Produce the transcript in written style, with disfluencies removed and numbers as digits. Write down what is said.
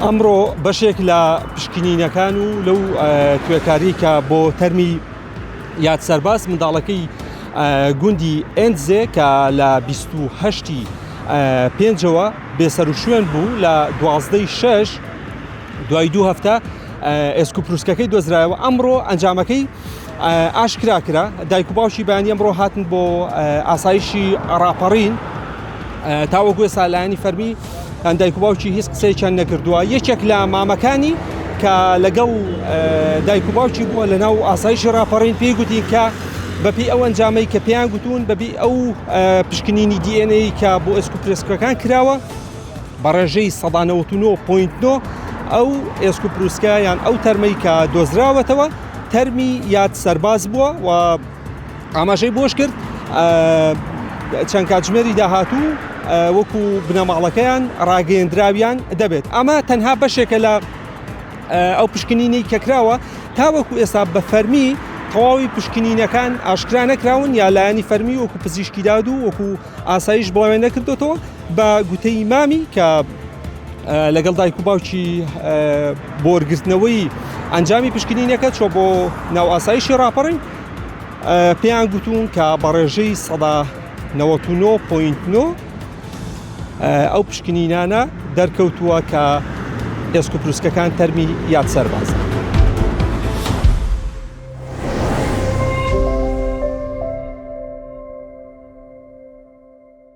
ئەمڕۆ بەشێک لە پشکنینەکان و لەو توێکاری کە بۆ تەرمی یاد سەرباز منداڵەکەی گوندی ئێندزێ کە لە 28 پێنجەوە بێسەروشوێن بوو لە دوازدەی شەش دوای دوو هەفتە ئێسک و پروسکەکەی دۆزرایەوە ئەمڕۆ ئەنجامەکەی ئاشکرا کرا دایک و باوکی بەیانی ئەمڕۆ هاتن بۆ ئاسایشی ڕاپەڕین تاوەکو ئێستا لایەنی فەرمی دایک و باوکی هیچ قسەیەکیان نەکردووە یەکێک لە مامەکانی کە لەگەڵ دایک و باوکی بووە لە ناو ئاسایشی ڕاپەڕین پێی گوتین کە بەپی ئەو ئەنجامەی کە پێیان گوتون بەبی ئەو پشکنینی DNA کە بۆ ئێسک و پرێسکەکان کراوە بە ڕێژەی 99.9 ئەو ئێسک و پروسکە یان ئەو تەرمەی کە دۆزراوەتەوە تەرمی یاد سەرباز بووە و ئاماژەی بۆش کرد چەند کاتژمێری داهاتوو وەکو بنەماڵەکەیان ڕاگەیەندراویان دەبێت ئەمە تەنها بەشێکە لە ئەو پشکنینەی کە کراوە تاوەکو ئێستا بە فەرمی تەواوی پشکنینەکان ئاشکرا نەکراون یا لایەنی فەرمی وەکو پزیشکی داد و وەکو ئاسایش بڵاوێن نەکردوتەوە بە گوتەی مامی کە لەگەڵ دایک و باوکی بۆرگرتنەوەی ئەنجامی پشکنینەکە چۆ بۆ ناو ئاسایشی ڕاپەڕین پێیان گوتوون کە بە ڕێژەی 99.9 ئەو پشکنینانە دەرکەوتووە کە ئێسک و پروسکەکان تەرمی یاد سەربازە.